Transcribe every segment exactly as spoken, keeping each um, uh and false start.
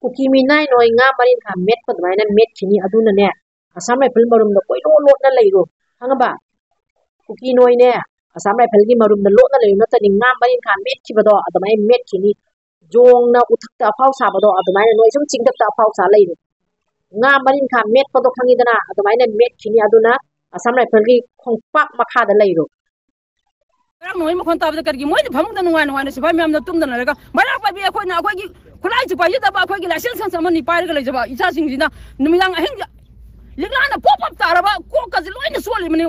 ꯀꯨꯀꯤ ꯃꯤꯅꯥꯏ ꯅꯣꯏ ꯉꯥ ꯃꯔꯤꯟꯈꯥ ꯃꯦꯠꯄ ꯑꯗꯨꯃꯥꯏꯅ ꯃꯦꯠꯈꯤꯅꯤ꯫ ꯑꯗꯨꯅꯅꯦ, ꯑꯁꯥꯝ ꯔꯥꯏꯐꯜ ꯃꯔꯨꯝꯗ ꯀꯣꯏꯂꯣꯠ ꯂꯣꯠꯅ ꯂꯩꯔꯣ, ꯈꯪꯉꯕ? ꯀꯨꯀꯤ ꯅꯣꯏꯅꯦ, ꯑꯁꯥꯝ ꯔꯥꯏꯐꯜꯒꯤ ꯃꯔꯨꯝꯗ ꯂꯣꯠꯅ ꯂꯩꯔꯨ, ꯅꯠꯇ꯭ꯔꯗꯤ ꯉꯥ ꯃꯔꯤꯟꯈꯥ ꯃꯦꯠꯈꯤꯕꯗꯣ ꯑꯗꯨꯃꯥꯏꯅ ꯃꯦꯠꯈꯤꯅꯤ꯫ ꯌꯣꯡꯅ ꯎꯊꯛꯇ ꯑꯐꯥꯎ ꯁꯥꯕꯗꯣ ꯑꯗꯨꯃꯥꯏꯅ ꯅꯣꯏ ꯁꯨꯝ ꯆꯤꯡꯊꯛꯇ ꯑꯐꯥꯎ ꯁꯥ ꯂꯩꯔꯣ꯫ ꯉꯥ ꯃꯔꯤꯟꯈꯥ ꯃꯦꯠꯄꯗꯣ ꯈꯪꯉꯤꯗꯅ, ꯑꯗꯨꯃꯥꯏꯅ ꯃꯦꯠꯈꯤꯅꯤ꯫ ꯑꯗꯨꯅ ꯑꯁꯥꯝ ꯔꯥꯏꯐꯜꯒꯤ ꯈꯣꯡꯄꯥꯛ ꯃꯈꯥꯗ ꯂꯩꯔꯣ꯫ ꯉꯔꯥꯡ ꯅꯣꯡꯃꯩ ꯃꯈꯣꯟ ꯇꯥꯕꯗ ꯀꯔꯤꯒꯤ ꯃꯣꯏꯅ ꯐꯃꯨꯡꯗ ꯅꯨꯡꯉꯥꯏ ꯅꯨꯡꯉꯥꯏꯅ ꯁꯤꯐꯥꯏ ꯃꯌꯥꯝꯅ ꯇꯨꯝꯗꯅ ꯂꯩꯔꯒ ꯃꯩꯔꯥ ꯄꯥꯏꯕꯤ ꯑꯩꯈꯣꯏꯅ ꯑꯩꯈꯣꯏꯒꯤ ꯈꯨꯠꯂꯥꯏꯁꯨ ꯄꯥꯏꯖꯗꯕ ꯑꯩꯈꯣꯏꯒꯤ ꯂꯥꯏꯁꯦꯟꯁ ꯑꯃꯅꯤ ꯄꯥꯏꯔꯒ ꯂꯩꯖꯕ ꯏꯆꯥꯁꯤꯡꯁꯤꯅ ꯅꯨꯃꯤꯗꯥꯡ ꯑꯍꯤꯡ ꯂꯤꯛꯂꯥꯅ ꯄꯣꯞ ꯄꯣꯞ ꯇꯥꯔꯕ ꯀꯣꯛꯀꯁꯦ ꯂꯣꯏꯅ ꯆꯣꯠꯂꯤꯕꯅꯤ꯫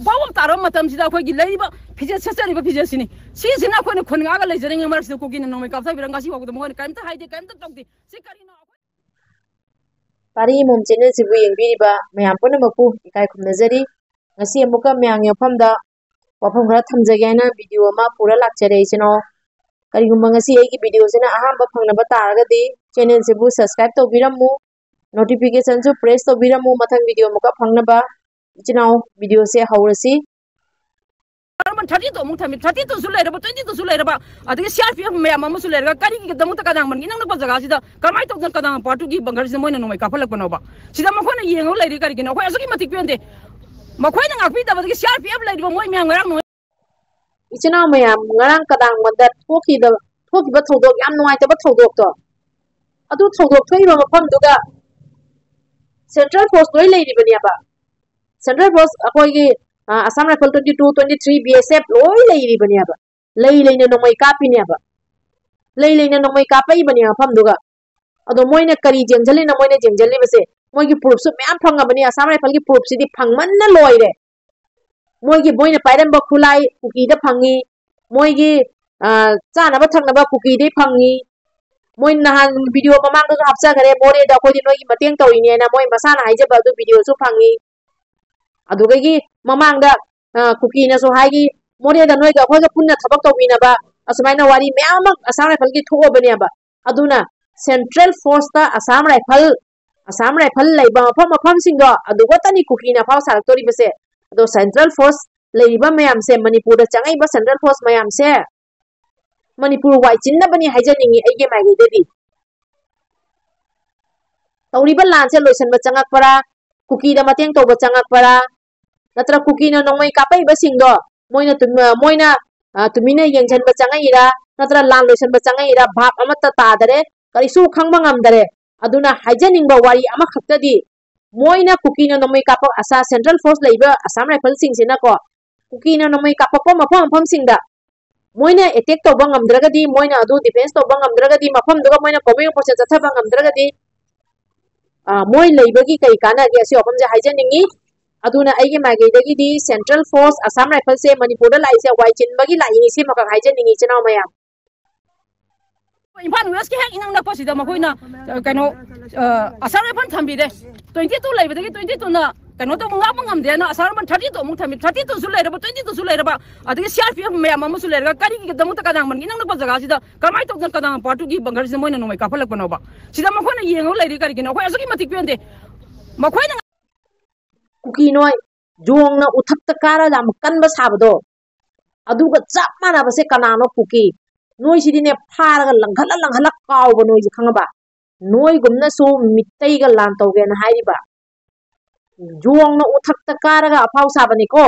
ꯄꯣꯞ ꯄꯣꯞ ꯇꯥꯔꯕ ꯃꯇꯝꯁꯤꯗ ꯑꯩꯈꯣꯏꯒꯤ ꯂꯩꯔꯤꯕ ꯐꯤꯖꯦꯠ ꯁꯦꯠꯆꯔꯤꯕ ꯐꯤꯖꯦꯠꯁꯤꯅꯤ꯫ ꯁꯤꯁꯤꯅ ꯑꯩꯈꯣꯏꯅ ꯈꯨꯟ ꯉꯥꯛꯑꯒ ꯂꯩꯖꯔꯤꯉꯩ ꯃꯔꯛꯁꯤꯗ ꯀꯨꯀꯤꯅ ꯅꯣꯡꯃꯩ ꯀꯥꯞꯊꯕꯤꯔ ꯉꯁꯤ ꯐꯥꯎꯕꯗ ꯃꯈꯣꯏꯅ ꯀꯔꯤꯝꯇ ꯍꯥꯏꯗꯦ, ꯀꯔꯤꯝꯇ ꯇꯧꯗꯦ꯫ ꯁꯤ ꯀꯔꯤꯅꯣ? ꯄꯥꯔꯤ ꯃꯣꯝ ꯆꯦꯅꯦꯜꯁꯤꯕꯨ ꯌꯦꯡꯕꯤꯔꯤꯕ ꯃꯌꯥꯝ ꯄꯨꯝꯅꯃꯛꯄꯨ ꯏꯀꯥꯏ ꯈꯨꯝꯅꯖꯔꯤ꯫ ꯉꯁꯤ ꯑꯃꯨꯛꯀ ꯃꯌꯥꯝꯒꯤ ꯃꯐꯝꯗ ꯋꯥꯐꯝ ꯈꯔ ꯊꯝꯖꯒꯦ ꯍꯥꯏꯅ ꯚꯤꯗꯤꯑꯣ ꯑꯃ ꯄꯨꯔ ꯂꯥꯛꯆꯔꯦ ꯏꯆꯤꯟ ꯏꯅꯥꯎ꯫ ꯀꯔꯤꯒꯨꯝꯕ ꯉꯁꯤ ꯑꯩꯒꯤ ꯚꯤꯗꯤꯑꯣꯁꯤꯅ ꯑꯍꯥꯟꯕ ꯐꯪꯅꯕ ꯇꯥꯔꯒꯗꯤ ꯆꯦꯅꯦꯜꯁꯤꯕꯨ ꯁꯕꯁꯀ꯭ꯔꯥꯏꯕ ꯇꯧꯕꯤꯔꯝꯃꯨ, ꯅꯣꯇꯤꯐꯤꯀꯦꯁꯟꯁꯨ ꯄ꯭ꯔꯦꯁ ꯇꯧꯕꯤꯔꯝꯃꯨ, ꯃꯊꯪ ꯚꯤꯗꯤꯑꯣ ꯑꯃꯨꯛꯀ ꯐꯪꯅꯕ꯫ ꯏꯆꯤꯟ ꯏꯅꯥꯎ, ꯚꯤꯗꯤꯑꯣꯁꯦ ꯍꯧꯔꯁꯤ꯫ ꯊꯥꯔꯇꯤ ꯇꯨ ꯑꯃꯨꯛ ꯊꯝꯃꯤ꯫ ꯊꯥꯔꯇꯤ ꯇꯨꯁꯨ ꯂꯩꯔꯕ, ꯇ꯭ꯋꯦꯟꯇꯤ ꯇꯨꯁꯨ ꯂꯩꯔꯕ, ꯑꯗꯒꯤ ꯁꯤ ꯑꯥꯔ ꯄꯤ ꯑꯦꯐ ꯃꯌꯥꯝ ꯑꯃꯁꯨ ꯂꯩꯔꯒ ꯀꯔꯤꯒꯤꯗꯃꯛꯇ ꯀꯗꯥꯡꯕꯟꯒꯤ ꯏꯅꯛ ꯅꯛꯄ ꯖꯒꯥꯁꯤꯗ ꯀꯃꯥꯏꯅ ꯇꯧꯗꯅ ꯀꯗꯥꯡ ꯄꯥꯔꯠ ꯇꯨꯒꯤ ꯕꯪꯒꯔꯁꯤꯗ ꯃꯣꯏꯅ ꯅꯣꯡꯃꯩ ꯀꯥꯞꯍꯜꯂꯛꯄꯅꯣꯕ? ꯁꯤꯗ ꯃꯈꯣꯏꯅ ꯌꯦꯡꯉꯒ ꯂꯩꯔꯤ ꯀꯔꯤꯒꯤꯅꯣ? ꯑꯩꯈꯣꯏ ꯑꯁꯨꯛꯀꯤ ꯃꯇꯤꯛ ꯄꯦꯟꯗꯦ꯫ ꯃꯈꯣꯏꯅ ꯉꯥꯛꯄꯤꯗꯕꯗꯒꯤ ꯁꯤ ꯑꯥꯔ ꯄꯤ ꯑꯦꯐ ꯂꯩꯔꯤꯕ ꯃꯣꯏ ꯃꯌꯥꯝ ꯉꯔꯥꯡ ꯅꯣꯡꯃꯩ ꯏꯆꯤꯟ ꯏꯅꯥꯎ ꯃꯌꯥꯝ, ꯉꯔꯥꯡ ꯀꯗꯥꯡꯕꯟꯗ ꯊꯣꯛꯈꯤꯗꯕ, ꯊꯣꯛꯈꯤꯕ ꯊꯧꯗꯣꯛ, ꯌꯥꯝ ꯅꯨꯡꯉꯥꯏꯇꯕ ꯊꯧꯗꯣꯛꯇꯣ, ꯑꯗꯨ ꯊꯧꯗꯣꯛ ꯊꯣꯛꯏꯕ ꯃꯐꯝꯗꯨꯒ ꯁꯦꯟꯇ꯭ꯔꯦꯜ ꯐꯣꯔꯁ ꯂꯣꯏ ꯂꯩꯔꯤꯕꯅꯦꯕ꯫ ꯁꯦꯟꯇ꯭ꯔꯦꯜ ꯐꯣꯔꯁ ꯑꯩꯈꯣꯏꯒꯤ, ꯑ, Assam rifle twenty two, twenty three, B S F ꯂꯣꯏ ꯂꯩꯔꯤꯕꯅꯦꯕ꯫ ꯂꯩ ꯂꯩꯅ ꯅꯣꯡꯃꯩ ꯀꯥꯞꯄꯤꯅꯦꯕ꯫ ꯂꯩ ꯂꯩꯅ ꯅꯣꯡꯃꯩ ꯀꯥꯞꯄꯛꯏꯕꯅꯦ ꯃꯐꯝꯗꯨꯒ꯫ ꯑꯗꯣ ꯃꯣꯏꯅ ꯀꯔꯤ ꯌꯦꯡꯁꯤꯜꯂꯤꯅꯣ? ꯃꯣꯏꯅ ꯌꯦꯡꯁꯤꯜꯂꯤꯕꯁꯦ, ꯃꯣꯏꯒꯤ ꯄ꯭ꯔꯨꯐꯁꯨ ꯃꯌꯥꯝ ꯐꯪꯉꯕꯅꯤ꯫ ꯑꯁꯥꯝ ꯔꯥꯏꯐꯜꯒꯤ ꯄ꯭ꯔꯨꯐꯁꯤꯗꯤ ꯐꯪꯃꯟꯅ ꯂꯣꯏꯔꯦ꯫ ꯃꯣꯏꯒꯤ, ꯃꯣꯏꯅ ꯄꯥꯏꯔꯝꯕ ꯈꯨꯠꯂꯥꯏ ꯀꯨꯀꯤꯗ ꯐꯪꯉꯤ, ꯃꯣꯏꯒꯤ, ꯑ, ꯆꯥꯅꯕ ꯊꯛꯅꯕ ꯀꯨꯀꯤꯗꯩ ꯐꯪꯉꯤ꯫ ꯃꯣꯏ ꯅꯍꯥꯟ ꯚꯤꯗꯤꯑꯣ ꯃꯃꯥꯡꯗꯁꯨ ꯍꯥꯞꯆꯈ꯭ꯔꯦ, ꯃꯣꯔꯦꯗ ꯑꯩꯈꯣꯏꯗꯤ ꯅꯣꯏꯒꯤ ꯃꯇꯦꯡ ꯇꯧꯔꯤꯅꯦꯅ ꯃꯣꯏ ꯃꯁꯥꯅ ꯍꯥꯏꯖꯕ ꯑꯗꯨ ꯚꯤꯗꯤꯑꯣꯁꯨ ꯐꯪꯉꯤ꯫ ꯑꯗꯨꯗꯒꯤ ꯃꯃꯥꯡꯗ, ꯑ, ꯀꯨꯀꯤꯅꯁꯨ ꯍꯥꯏꯈꯤ, ꯃꯣꯔꯦꯗ ꯅꯣꯏꯒ ꯑꯩꯈꯣꯏꯒ ꯄꯨꯟꯅ ꯊꯕꯛ ꯇꯧꯃꯤꯟꯅꯕ, ꯑꯁꯨꯃꯥꯏꯅ ꯋꯥꯔꯤ ꯃꯌꯥꯝ ꯑꯃ ꯑꯁꯥꯝ ꯔꯥꯏꯐꯜꯒꯤ ꯊꯣꯛꯑꯕꯅꯦꯕ꯫ ꯑꯗꯨꯅ ꯁꯦꯟꯇ꯭ꯔꯦꯜ ꯐꯣꯔꯁꯇ ꯑꯁꯥꯝ ꯔꯥꯏꯐꯜ, ꯑꯁꯥꯝ ꯔꯥꯏꯐꯜ ꯂꯩꯕ ꯃꯐꯝ ꯃꯐꯝꯁꯤꯡꯗꯣ ꯑꯗꯨ ꯈꯛꯇꯅꯤ ꯀꯨꯀꯤꯅ ꯑꯐꯥꯎ ꯁꯥꯔꯛꯇꯣꯔꯤꯕꯁꯦ꯫ ꯑꯗꯣ ꯁꯦꯟꯇ꯭ꯔꯦꯜ ꯐꯣꯔꯁ ꯂꯩꯔꯤꯕ ꯃꯌꯥꯝꯁꯦ, ꯃꯅꯤꯄꯨꯔꯗ ꯆꯪꯉꯛꯏꯕ ꯁꯦꯟꯇ꯭ꯔꯦꯜ ꯐꯣꯔꯁ ꯃꯌꯥꯝꯁꯦ ꯃꯅꯤꯄꯨꯔ ꯋꯥꯏ ꯆꯤꯟꯅꯕꯅꯤ ꯍꯥꯏꯖꯅꯤꯡꯉꯤ ꯑꯩꯒꯤ ꯃꯥꯏꯀꯩꯗꯗꯤ꯫ ꯇꯧꯔꯤꯕ ꯂꯥꯟꯁꯦ ꯂꯣꯏꯁꯤꯟꯕ ꯆꯪꯉꯛꯄꯔꯥ, ꯀꯨꯀꯤꯗ ꯃꯇꯦꯡ ꯇꯧꯕ ꯆꯪꯉꯛꯄꯔꯥ, ꯅꯠꯇ꯭ꯔ ꯀꯨꯀꯤꯅ ꯅꯣꯡꯃꯩ ꯀꯥꯞꯄꯛꯏꯕꯁꯤꯡꯗꯣ ꯃꯣꯏꯅ ꯇꯨꯝ-, ꯃꯣꯏꯅ, ꯑ, ꯇꯨꯃꯤꯟꯅ ꯌꯦꯡꯁꯤꯟꯕ ꯆꯪꯉꯛꯏꯔꯥ, ꯅꯠꯇ꯭ꯔ ꯂꯥꯟ ꯂꯣꯏꯁꯤꯟꯕ ꯆꯪꯉꯛꯏꯔꯥ, ꯚꯥꯞ ꯑꯃꯠꯇ ꯇꯥꯗꯔꯦ, ꯀꯔꯤꯁꯨ ꯈꯪꯕ ꯉꯝꯗꯔꯦ꯫ ꯑꯗꯨꯅ ꯍꯥꯏꯖꯅꯤꯡꯕ ꯋꯥꯔꯤ ꯑꯃꯈꯛꯇꯗꯤ, ꯃꯣꯏꯅ ꯀꯨꯀꯤꯅ ꯅꯣꯡꯃꯩ ꯀꯥꯞꯄꯛ ꯑꯁꯥ central force ꯂꯩꯕ Assam Riflesꯁꯤꯡꯁꯤꯅꯀꯣ, ꯀꯨꯀꯤꯅ ꯅꯣꯡꯃꯩ ꯀꯥꯞꯄꯛꯄ ꯃꯐꯝ ꯃꯐꯝꯁꯤꯡꯗ ꯃꯣꯏꯅ attack ꯇꯧꯕ ꯉꯝꯗ꯭ꯔꯒꯗꯤ, ꯃꯣꯏꯅ ꯑꯗꯨ defence ꯇꯧꯕ ꯉꯝꯗ꯭ꯔꯒꯗꯤ, ꯃꯐꯝꯗꯨꯒ ꯃꯣꯏꯅ command post ꯆꯠꯊꯕ ꯉꯝꯗ꯭ꯔꯒꯗꯤ, ꯑ, ꯃꯣꯏ ꯂꯩꯕꯒꯤ ꯀꯩ ꯀꯥꯟꯅꯒꯦ? ꯑꯁꯤ ꯋꯥꯐꯝꯁꯦ ꯍꯥꯏꯖꯅꯤꯡꯉꯤ꯫ ꯑꯗꯨꯅ ꯑꯩꯒꯤ ꯃꯥꯏꯀꯩꯗꯒꯤꯗꯤ central force Assam Riflesꯁꯦ ꯃꯅꯤꯄꯨꯔꯗ ꯂꯥꯛꯏꯁꯦ ꯋꯥꯏ ꯆꯤꯟꯕꯒꯤ ꯂꯥꯛꯏꯅꯤ, ꯁꯤꯃꯈꯛ ꯍꯥꯏꯖꯅꯤꯡꯉꯤ, ꯏꯆꯤꯟ ꯏꯅꯥꯎ ꯃꯌꯥꯝ꯫ ꯏꯝꯐꯥꯜ Westꯀꯤ ꯍꯦꯛ ꯏꯅꯛ ꯅꯛꯄꯁꯤꯗ ꯃꯈꯣꯏꯅ, ꯑ, ꯀꯩꯅꯣ, ꯑ, Assam Rifles ꯊꯝꯕꯤꯔꯦ꯫ Twenty two ꯂꯩꯕꯗꯒꯤ twenty twoꯅ ꯀꯩꯅꯣ ꯇꯧꯕ, ꯉꯥꯛꯄ ꯉꯝꯗꯦꯅ Assam Rifles thirty two ꯑꯃꯨꯛ ꯊꯝꯃꯤ꯫ Thirty twoꯁꯨ ꯂꯩꯔꯕ, twenty twoꯁꯨ ꯂꯩꯔꯕ, ꯑꯗꯒꯤ C R P F ꯃꯌꯥꯝ ꯑꯃꯁꯨ ꯂꯩꯔꯒ ꯀꯔꯤꯒꯤꯗꯃꯛꯇ ꯀꯗꯥꯡꯕꯟꯒꯤ ꯏꯅꯛ ꯅꯛꯄ ꯖꯒꯥꯁꯤꯗ ꯀꯃꯥꯏꯅ ꯇꯧꯗꯅ ꯀꯗꯥꯡ part twoꯒꯤ bunkerꯁꯤꯗ ꯃꯣꯏꯅ ꯅꯣꯡꯃꯩ ꯀꯥꯞꯍꯜꯂꯛꯄꯅꯣꯕ? ꯁꯤꯗ ꯃꯈꯣꯏꯅ ꯌꯦꯡꯉꯒ ꯂꯩꯔꯤ ꯀꯔꯤꯒꯤꯅꯣ? ꯑꯩꯈꯣꯏ ꯑꯁꯨꯛꯀꯤ ꯃꯇꯤꯛ ꯄꯦꯟꯗꯦ꯫ ꯃꯈꯣꯏꯅ ꯀꯨꯀꯤ ꯅꯣꯏ, ꯌꯣꯡꯅ ꯎꯊꯛꯇ ꯀꯥꯔꯒ ꯌꯥꯝ ꯀꯟꯕ ꯁꯥꯕꯗꯣ, ꯑꯗꯨꯒ ꯆꯞ ꯃꯥꯟꯅꯕꯁꯦ ꯀꯅꯥꯅꯣ ꯀꯨꯀꯤ? ꯅꯣꯏꯁꯤꯗꯤꯅꯦ, ꯐꯥꯔꯒ ꯂꯪꯈꯠꯂ ꯂꯪꯈꯠꯂ ꯀꯥꯎꯕ ꯅꯣꯏꯁꯦ, ꯈꯪꯉꯕ? ꯅꯣꯏꯒꯨꯝꯅꯁꯨ ꯃꯤꯇꯩꯒ ꯂꯥꯟ ꯇꯧꯒꯦꯅ ꯍꯥꯏꯔꯤꯕ꯫ ꯌꯣꯡꯅ ꯎꯊꯛꯇ ꯀꯥꯔꯒ ꯑꯐꯥꯎ ꯁꯥꯕꯅꯤꯀꯣ꯫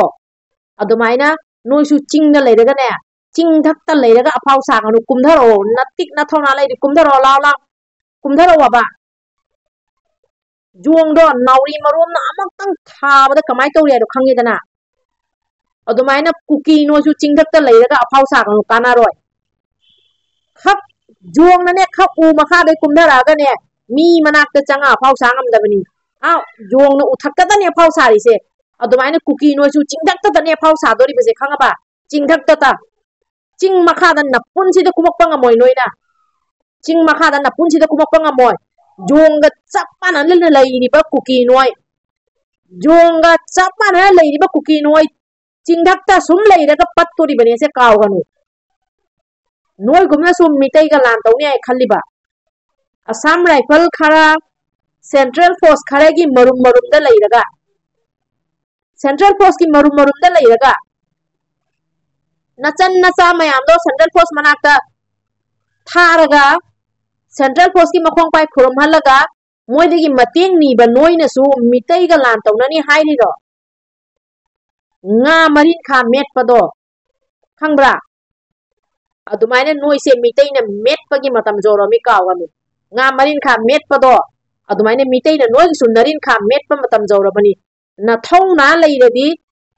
ꯑꯗꯨꯃꯥꯏꯅ ꯅꯣꯏꯁꯨ ꯆꯤꯡꯗ ꯂꯩꯔꯒꯅꯦ, ꯆꯤꯡꯊꯛꯇ ꯂꯩꯔꯒ ꯑꯐꯥꯎ ꯁꯥꯒꯅꯨ꯫ ꯀꯨꯝꯊꯔꯛꯑꯣ, ꯅꯇꯤꯛ ꯅꯊꯧꯅꯥ ꯂꯩꯔꯗꯤ ꯀꯨꯝꯊꯔꯛꯑꯣ, ꯂꯥꯎ ꯂꯥꯎ, ꯀꯨꯝꯊꯔꯛꯑꯣꯕ꯫ ꯌꯣꯡꯗꯣ ꯅꯥꯎꯔꯤ ꯃꯔꯣꯝꯅ ꯑꯃꯨꯛꯇꯪ ꯊꯥꯕꯗ ꯀꯃꯥꯏꯅ ꯇꯧꯔꯤ ꯍꯥꯏꯗꯣ ꯈꯪꯉꯦꯗꯅ꯫ ꯑꯗꯨꯃꯥꯏꯅ ꯀꯨꯀꯤ ꯅꯣꯏꯁꯨ ꯆꯤꯡꯊꯛꯇ ꯂꯩꯔꯒ ꯑꯐꯥꯎ ꯁꯥꯒꯅꯨ, ꯀꯥꯟꯅꯔꯣꯏ꯫ ꯈꯛ ꯌꯣꯡꯅꯅꯦ, ꯈꯛ ꯎ ꯃꯈꯥꯗꯩ ꯀꯨꯝꯊꯔꯛꯑꯒꯅꯦ, ꯃꯤ ꯃꯅꯥꯛꯇ ꯆꯪꯉ ꯑꯐꯥꯎ ꯁꯥ ꯉꯝꯗꯕꯅꯤ꯫ ꯑꯥ, ꯌꯣꯡꯅ ꯎꯊꯛꯇꯗꯅꯦ ꯑꯐꯥꯎ ꯁꯥꯔꯤꯁꯦ꯫ ꯑꯗꯨꯃꯥꯏꯅ ꯀꯨꯀꯤ ꯅꯣꯏꯁꯨ ꯆꯤꯡꯊꯛꯇꯗꯅꯦ ꯑꯐꯥꯎ ꯁꯥꯗꯣꯔꯤꯕꯁꯦ, ꯈꯪꯉꯕ? ꯆꯤꯡꯊꯛꯇꯇ꯫ ꯆꯤꯡ ꯃꯈꯥꯗ ꯅꯄꯨꯟꯁꯤꯗ ꯀꯨꯝꯃꯛꯄ ꯉꯝꯃꯣꯏ ꯅꯣꯏꯅ꯫ ꯆꯤꯡ ꯃꯈꯥꯗ ꯅꯄꯨꯟꯁꯤꯗ ꯀꯨꯝꯃꯛꯄ ꯉꯝꯃꯣꯏ꯫ ꯌꯣꯡꯒ ꯆꯞ ꯃꯥꯟꯅꯅ ꯂꯩꯔꯤꯕ ꯀꯨꯀꯤ ꯅꯣꯏ, ꯌꯣꯡꯒ ꯆꯞ ꯃꯥꯟꯅꯅ ꯂꯩꯔꯤꯕ ꯀꯨꯀꯤ ꯅꯣꯏ, ꯆꯤꯡꯊꯛꯇ ꯁꯨꯝ ꯂꯩꯔꯒ ꯄꯠꯇꯣꯔꯤꯕꯅꯦꯁꯦ ꯀꯥꯎꯒꯅꯨ꯫ ꯅꯣꯏꯒꯨꯝꯅ ꯁꯨꯝ ꯃꯤꯇꯩꯒ ꯂꯥꯟ ꯇꯧꯅꯤ ꯍꯥꯏ ꯈꯜꯂꯤꯕ? Assam Rifles ꯈꯔ, central force ꯈꯔꯒꯤ ꯃꯔꯨꯝ ꯃꯔꯨꯝꯗ ꯂꯩꯔꯒ, central forceꯀꯤ ꯃꯔꯨꯝ ꯃꯔꯨꯝꯗ ꯂꯩꯔꯒ, ꯅꯆꯟ ꯅꯆꯥ ꯃꯌꯥꯝꯗꯣ central force ꯃꯅꯥꯛꯇ ꯊꯥꯔꯒ, central forceꯀꯤ ꯃꯈꯣꯡ ꯄꯥꯏ ꯈꯨꯔꯨꯝꯍꯜꯂꯒ, ꯃꯣꯏꯗꯒꯤ ꯃꯇꯦꯡ ꯅꯤꯕ ꯅꯣꯏꯅꯁꯨ ꯃꯤꯇꯩꯒ ꯂꯥꯟ ꯇꯧꯅꯅꯤ ꯍꯥꯏꯔꯤꯔꯣ? ꯉꯥ ꯃꯔꯤꯟꯈꯥ ꯃꯦꯠꯄꯗꯣ ꯈꯪꯕ꯭ꯔꯥ? ꯑꯗꯨꯃꯥꯏꯅ ꯅꯣꯏꯁꯦ ꯃꯤꯇꯩꯅ ꯃꯦꯠꯄꯒꯤ ꯃꯇꯝ ꯌꯧꯔꯝꯃꯤ, ꯀꯥꯎꯒꯅꯨ꯫ ꯉꯥ ꯃꯔꯤꯟꯈꯥ ꯃꯦꯠꯄꯗꯣ ꯑꯗꯨꯃꯥꯏꯅ ꯃꯤꯇꯩꯅ ꯅꯣꯏꯒꯤꯁꯨ ꯅꯔꯤꯟꯈꯥ ꯃꯦꯠꯄ ꯃꯇꯝ ꯌꯧꯔꯕꯅꯤ꯫ ꯅꯊꯧꯅꯥ ꯂꯩꯔꯗꯤ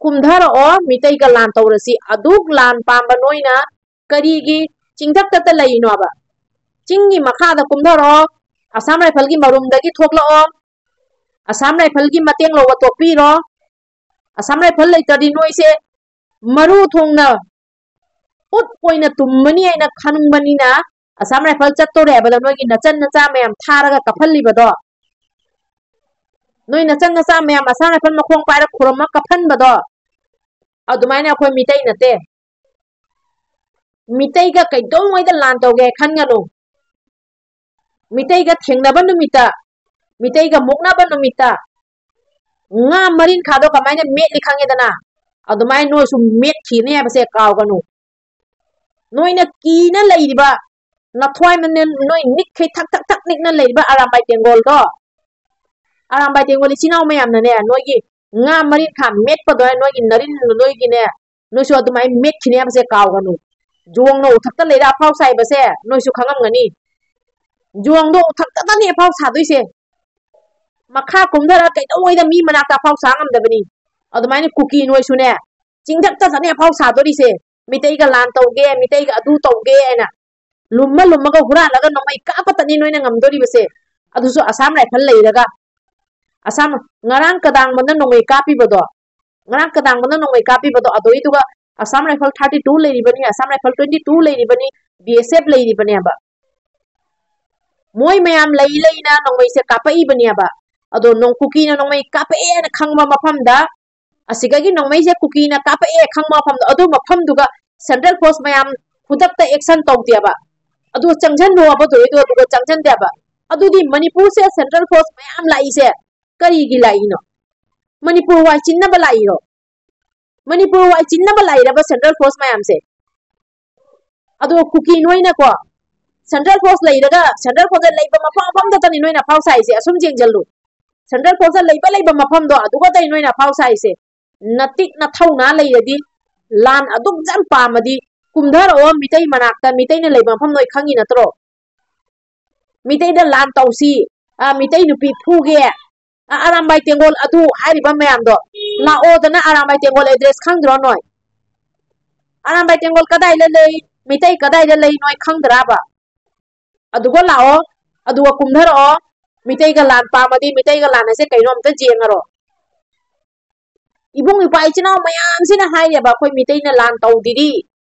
ꯀꯨꯝꯊꯔꯛꯑꯣ, ꯃꯤꯇꯩꯒ ꯂꯥꯟ ꯇꯧꯔꯁꯤ꯫ ꯑꯗꯨꯛ ꯂꯥꯟ ꯄꯥꯝꯕ ꯅꯣꯏꯅ ꯀꯔꯤꯒꯤ ꯆꯤꯡꯊꯛꯇꯇ ꯂꯩꯔꯤꯅꯣꯕ? ꯆꯤꯡꯒꯤ ꯃꯈꯥꯗ ꯀꯨꯝꯊꯔꯛꯑꯣ, ꯑꯁꯥꯝ ꯔꯥꯏꯐꯜꯒꯤ ꯃꯔꯨꯝꯗꯒꯤ ꯊꯣꯛꯂꯛꯑꯣ, ꯑꯁꯥꯝ ꯔꯥꯏꯐꯜꯒꯤ ꯃꯇꯦꯡ ꯂꯧꯕ ꯇꯣꯛꯄꯤꯔꯣ꯫ ꯑꯁꯥꯝ ꯔꯥꯏꯐꯜ ꯂꯩꯇ꯭ꯔꯗꯤ ꯅꯣꯏꯁꯦ ꯃꯔꯨ ꯊꯣꯡꯅ ꯎꯠ ꯑꯣꯏꯅ ꯇꯨꯝꯃꯅꯤ ꯍꯥꯏꯅ ꯈꯟꯕꯅꯤꯅ ꯑꯁꯥꯝ ꯔꯥꯏꯐꯜ ꯆꯠꯇꯣꯔꯦ ꯍꯥꯏꯕꯗ ꯅꯣꯏꯒꯤ ꯅꯆꯟ ꯅꯆꯥ ꯃꯌꯥꯝ ꯊꯥꯔꯒ ꯀꯞꯍꯜꯂꯤꯕꯗꯣ, ꯅꯣꯏ ꯅꯆꯟ ꯅꯆꯥ ꯃꯌꯥꯝ ꯑꯁꯥꯝ ꯔꯥꯏꯐꯜ ꯃꯈꯣꯡ ꯄꯥꯏꯔ ꯈꯨꯔꯨꯝꯃ ꯀꯞꯍꯟꯕꯗꯣ, ꯑꯗꯨꯃꯥꯏꯅ ꯑꯩꯈꯣꯏ ꯃꯤꯇꯩ ꯅꯠꯇꯦ꯫ ꯃꯤꯇꯩꯒ ꯀꯩꯗꯧꯉꯩꯗ ꯂꯥꯟ ꯇꯧꯒꯦ ꯈꯟꯒꯅꯨ꯫ ꯃꯤꯇꯩꯒ ꯊꯦꯡꯅꯕ ꯅꯨꯃꯤꯠꯇ, ꯃꯤꯇꯩꯒ ꯃꯨꯛꯅꯕ ꯅꯨꯃꯤꯠꯇ ꯉꯥ ꯃꯔꯤꯟꯈꯥꯗꯣ ꯀꯃꯥꯏꯅ ꯃꯦꯠꯂꯤ ꯈꯪꯉꯦꯗꯅ? ꯑꯗꯨꯃꯥꯏꯅ ꯅꯣꯏꯁꯨ ꯃꯦꯠꯈꯤꯅꯤ ꯍꯥꯏꯕꯁꯦ ꯀꯥꯎꯒꯅꯨ꯫ ꯅꯣꯏꯅ ꯀꯤꯅ ꯂꯩꯔꯤꯕ, ꯅꯊ꯭ꯋꯥꯏ ꯃꯅꯦ-, ꯅꯣꯏ ꯅꯤꯛꯈꯩ ꯊꯛ ꯊꯛ ꯊꯛ ꯅꯤꯛꯅ ꯂꯩꯔꯤꯕ ꯑꯔꯥꯝꯕꯥꯏ ꯇꯦꯡꯒꯣꯜꯗꯣ, ꯑꯔꯥꯝꯕꯥꯏ ꯇꯦꯡꯒꯣꯜ ꯏꯆꯤꯟ ꯏꯅꯥꯎ ꯃꯌꯥꯝꯅꯅꯦ, ꯅꯣꯏꯒꯤ ꯉꯥ ꯃꯔꯤꯟꯈꯥ ꯃꯦꯠꯄꯗꯣ, ꯅꯣꯏꯒꯤ ꯅꯔꯤꯟ, ꯅꯣꯏꯒꯤꯅꯦ, ꯅꯣꯏꯁꯨ ꯑꯗꯨꯃꯥꯏꯅ ꯃꯦꯠꯈꯤꯅꯤ ꯍꯥꯏꯕꯁꯦ ꯀꯥꯎꯒꯅꯨ꯫ ꯖꯣꯡꯅ ꯎꯊꯛꯇ ꯂꯩꯔ ꯑꯐꯥꯎ ꯁꯥꯏꯕꯁꯦ ꯅꯣꯏꯁꯨ ꯈꯪꯉꯝꯒꯅꯤ꯫ ꯖꯣꯡꯗꯣ ꯎꯊꯛꯇꯇꯅꯦ ꯑꯐꯥꯎ ꯁꯥꯗꯣꯏꯁꯦ꯫ ꯃꯈꯥ ꯀꯨꯝꯊꯔ ꯀꯩꯗꯧꯉꯩꯗ ꯃꯤ ꯃꯅꯥꯛꯇ ꯑꯐꯥꯎ ꯁꯥ ꯉꯝꯗꯕꯅꯤ꯫ ꯑꯗꯨꯃꯥꯏꯅ ꯀꯨꯀꯤ ꯅꯣꯏꯁꯨꯅꯦ, ꯆꯤꯡꯊꯛꯇꯇꯅꯦ ꯑꯐꯥꯎ ꯁꯥꯗꯣꯔꯤꯁꯦ꯫ ꯃꯤꯇꯩꯒ ꯂꯥꯟ ꯇꯧꯒꯦ, ꯃꯤꯇꯩꯒ ꯑꯗꯨ ꯇꯧꯒꯦ ꯍꯥꯏꯅ ꯂꯨꯝꯃ ꯂꯨꯝꯃꯒ ꯍꯨꯔꯥꯜꯂꯒ ꯅꯣꯡꯃꯩ ꯀꯥꯞꯄꯇꯅꯤ ꯅꯣꯏꯅ ꯉꯝꯗꯣꯔꯤꯕꯁꯦ꯫ ꯑꯗꯨꯁꯨ ꯑꯁꯥꯝ ꯔꯥꯏꯐꯜ ꯂꯩꯔꯒ꯫ ꯑꯁꯥꯝ, ꯉꯔꯥꯡ ꯀꯗꯥꯡꯕꯅ ꯅꯣꯡꯃꯩ ꯀꯥꯞꯄꯤꯕꯗꯣ, ꯉꯔꯥꯡ ꯀꯗꯥꯡꯕꯅ ꯅꯣꯡꯃꯩ ꯀꯥꯞꯄꯤꯕꯗꯣ, ꯑꯗꯨꯏꯗꯨꯒ ꯑꯁꯥꯝ ꯔꯥꯏꯐꯜ thirty two ꯂꯩꯔꯤꯕꯅꯤ, ꯑꯁꯥꯝ ꯔꯥꯏꯐꯜ twenty two ꯂꯩꯔꯤꯕꯅꯤ, B S F ꯂꯩꯔꯤꯕꯅꯦꯕ꯫ ꯃꯣꯏ ꯃꯌꯥꯝ ꯂꯩ ꯂꯩꯅ ꯅꯣꯡꯃꯩꯁꯦ ꯀꯥꯞꯄꯛꯏꯕꯅꯦꯕ꯫ ꯑꯗꯣ ꯅꯣꯡ-, ꯀꯨꯀꯤꯅ ꯅꯣꯡꯃꯩ ꯀꯥꯞꯄꯛꯑꯦꯅ ꯈꯪꯕ ꯃꯐꯝꯗ, ꯑꯁꯤꯗꯒꯤ ꯅꯣꯡꯃꯩꯁꯦ ꯀꯨꯀꯤꯅ ꯀꯥꯞꯄꯛꯑꯦ ꯈꯪꯕ ꯃꯐꯝꯗ, ꯑꯗꯨ ꯃꯐꯝꯗꯨꯒ central force ꯃꯌꯥꯝ ꯈꯨꯗꯛꯇ action ꯇꯧꯗꯦꯕ꯫ ꯑꯗꯨ ꯆꯪꯁꯟꯅꯣꯕ ꯇꯧꯔꯤꯗꯣ, ꯑꯗꯨꯒ ꯆꯪꯁꯟꯗꯦꯕ꯫ ꯑꯗꯨꯗꯤ ꯃꯅꯤꯄꯨꯔꯁꯦ central force ꯃꯌꯥꯝ ꯂꯥꯛꯏꯁꯦ ꯀꯔꯤꯒꯤ ꯂꯥꯛꯏꯅꯣ? ꯃꯅꯤꯄꯨꯔ ꯋꯥꯏ ꯆꯤꯟꯅꯕ ꯂꯥꯛꯏꯔꯣ? ꯃꯅꯤꯄꯨꯔ ꯋꯥꯏ ꯆꯤꯟꯅꯕ ꯂꯥꯛꯏꯔꯕ central force ꯃꯌꯥꯝꯁꯦ? ꯑꯗꯣ ꯀꯨꯀꯤ ꯅꯣꯏꯅꯀꯣ, Central Force ꯂꯩꯔꯒ Central Force ꯂꯩꯕ ꯃꯐꯝ ꯃꯐꯝꯗꯇꯅꯤ ꯅꯣꯏꯅ ꯑꯐꯥꯎ ꯁꯥꯏꯁꯦ꯫ ꯑꯁꯨꯝ ꯌꯦꯡꯁꯤꯜꯂꯨ, Central Force ꯂꯩꯕ ꯂꯩꯕ ꯃꯐꯝꯗꯣ ꯑꯗꯨꯒꯇꯅꯤ ꯅꯣꯏꯅ ꯑꯐꯥꯎ ꯁꯥꯏꯁꯦ꯫ ꯅꯇꯤꯛ ꯅꯊꯧꯅꯥ ꯂꯩꯔꯗꯤ, ꯂꯥꯟ ꯑꯗꯨꯛ ꯌꯥꯝ ꯄꯥꯝꯃꯗꯤ, ꯀꯨꯝꯊꯔꯛꯑꯣ ꯃꯤꯇꯩ ꯃꯅꯥꯛꯇ, ꯃꯤꯇꯩꯅ ꯂꯩꯕ ꯃꯐꯝ ꯅꯣꯏ ꯈꯪꯉꯤ ꯅꯠꯇ꯭ꯔꯣ? ꯃꯤꯇꯩꯗ ꯂꯥꯟ ꯇꯧꯁꯤ, ꯑ, ꯃꯤꯇꯩ ꯅꯨꯄꯤ ꯐꯨꯒꯦ, ꯑ, ꯑꯔꯥꯝꯕꯥꯏ ꯇꯦꯡꯒꯣꯜ ꯑꯗꯨ ꯍꯥꯏꯔꯤꯕ ꯃꯌꯥꯝꯗꯣ, ꯂꯥꯛꯑꯣꯗꯅ꯫ ꯑꯔꯥꯝꯕꯥꯏ ꯇꯦꯡꯒꯣꯜ address ꯈꯪꯗ꯭ꯔꯣ ꯅꯣꯏ? ꯑꯔꯥꯝꯕꯥꯏ ꯇꯦꯡꯒꯣꯜ ꯀꯗꯥꯏꯗ ꯂꯩ, ꯃꯤꯇꯩ ꯀꯗꯥꯏꯗ ꯂꯩ ꯅꯣꯏ ꯈꯪꯗ꯭ꯔꯕ? ꯑꯗꯨꯒ ꯂꯥꯛꯑꯣ, ꯑꯗꯨꯒ ꯀꯨꯝꯊꯔꯛꯑꯣ꯫ ꯃꯤꯇꯩꯒ ꯂꯥꯟ ꯄꯥꯝꯃꯗꯤ ꯃꯤꯇꯩꯒ ꯂꯥꯟ ꯍꯥꯏꯁꯦ ꯀꯩꯅꯣ ꯑꯝꯇ ꯌꯦꯡꯉꯔꯣ꯫ ꯏꯕꯨꯡ ꯏꯄ꯭ꯋꯥ ꯏꯆꯤꯟ ꯏꯅꯥꯎ ꯃꯌꯥꯝꯁꯤꯅ ꯍꯥꯏꯔꯦꯕ, "ꯑꯩꯈꯣꯏ ꯃꯤꯇꯩꯅ ꯂꯥꯟ ꯇꯧꯗ꯭ꯔꯤ,